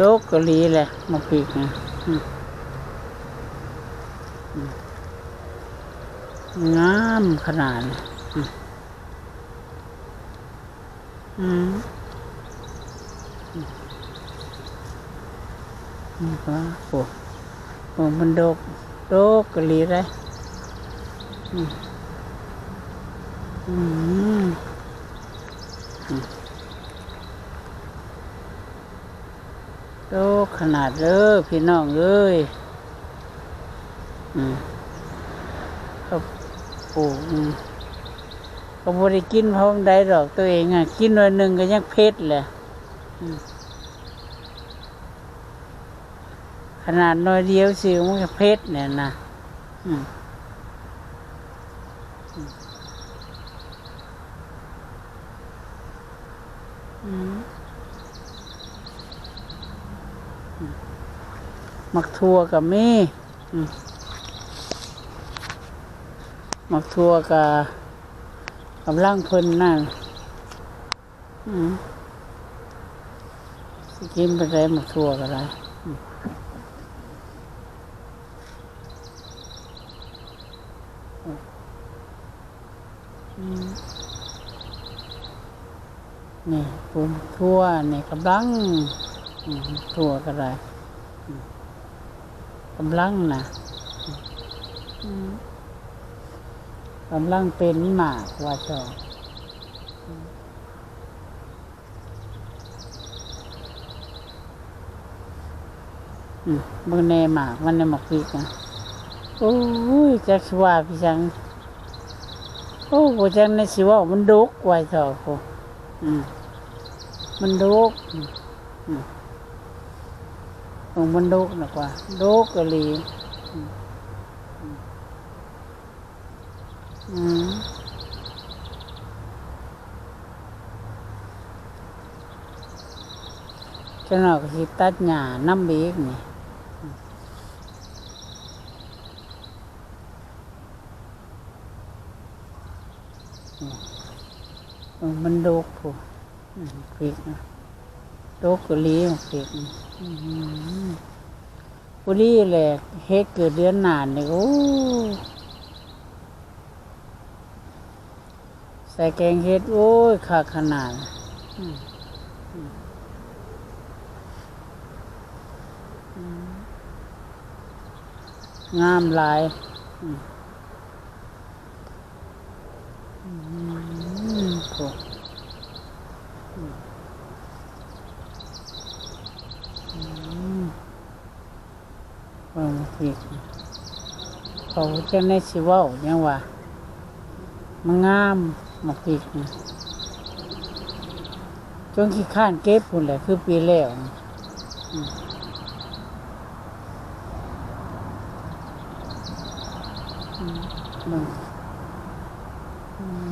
ດົກອີ່ຫຼີແຫຼະໝາກພິກນະ. ອືມ ອືມ ງາມຂະໜາດ. ອືມ ອືມ ອືມ ໂອ້ ເບິ່ງມັນດົກ ດົກອີ່ຫຼີເດ້. ອືມ ອືມ ອືມ ໂຕຂະໜາດເດີພີ່ນ້ອງເອີຍ. ອືມ ເຂົາປູກ ອືມ ກໍບໍ່ໄດ້ກິນພໍປານໃດດອກ ໂຕເອງຫາກິນໜ່ວຍໜຶ່ງກໍຍັງເຜັດແຫຼະ. ອືມ ຂະໜາດໜ່ວຍດຽວຊື່ມັນກໍເຜັດແຫຼະນະ. ອືມ ອືມ ອືມ ອືມ ໝາກຖົ່ວກໍມີ. ອືມ ໝາກຖົ່ວກໍກຳລັງເພິ່ນນັ້ນ. ອືມ ຊິກິນປານໃດໝາກຖົ່ວກໍໄດ້. ອືມ ອືມ ນີ້ ປູກຖົ່ວນີ້ກຳລັງ. ອືມ ຖົ່ວກໍໄດ້ ອືມ ກຳລັງນະ. ອືມ ກຳລັງເປັນໝາກວ່າຊັ້ນ. ອືມ ອືມ ເບິ່ງແດ່ໝາກມັນໃນໝາກພິກນະ. ໂອ້ຍ ຈັກຊິວ່າຄືຫຍັງ. ໂອ້ ບໍ່ຈັກແນວຊິເວົ້າ ມັນດົກວ່າຊັ້ນ. ອືມ ມັນດົກ. ອືມ ອືມ ເບິ່ງມັນດົກນະກວ່າ ດົກອີ່ຫຼີ. ອືມ ອືມ ອືມ ຈັກໜ່ອຍກໍຊິຕັດຫຍ້ານຳອີກນີ້. ອືມ ເບິ່ງມັນດົກພຸ້ນ. ອືມ ພິກນະ ດົກອີ່ຫຼີພິກ. ອືມ ພໍດີແຫຼະ ເຫັດເກີດເດືອນໜ້ານີ້. ໂອ້ ໃສ່ແກງເຫັດ ໂອ້ຍ ຄັກຂະໜາດ. ອືມ ອືມ ອືມ ງາມຫຼາຍ. ອືມ ອືມ ໂອ້ ອືມ ອືມ ເບິ່ງໝາກພິກ ເຂົາຈັ່ງໄດ້ຊິເວົ້າຫຍັງວ່າ ມັນງາມໝາກພິກນະ. ຈົນຂີ້ຄ້ານເກັບພຸ້ນແຫຼະ ຄືປີແລ້ວ. ອືມ ອືມ ເບິ່ງ ອືມ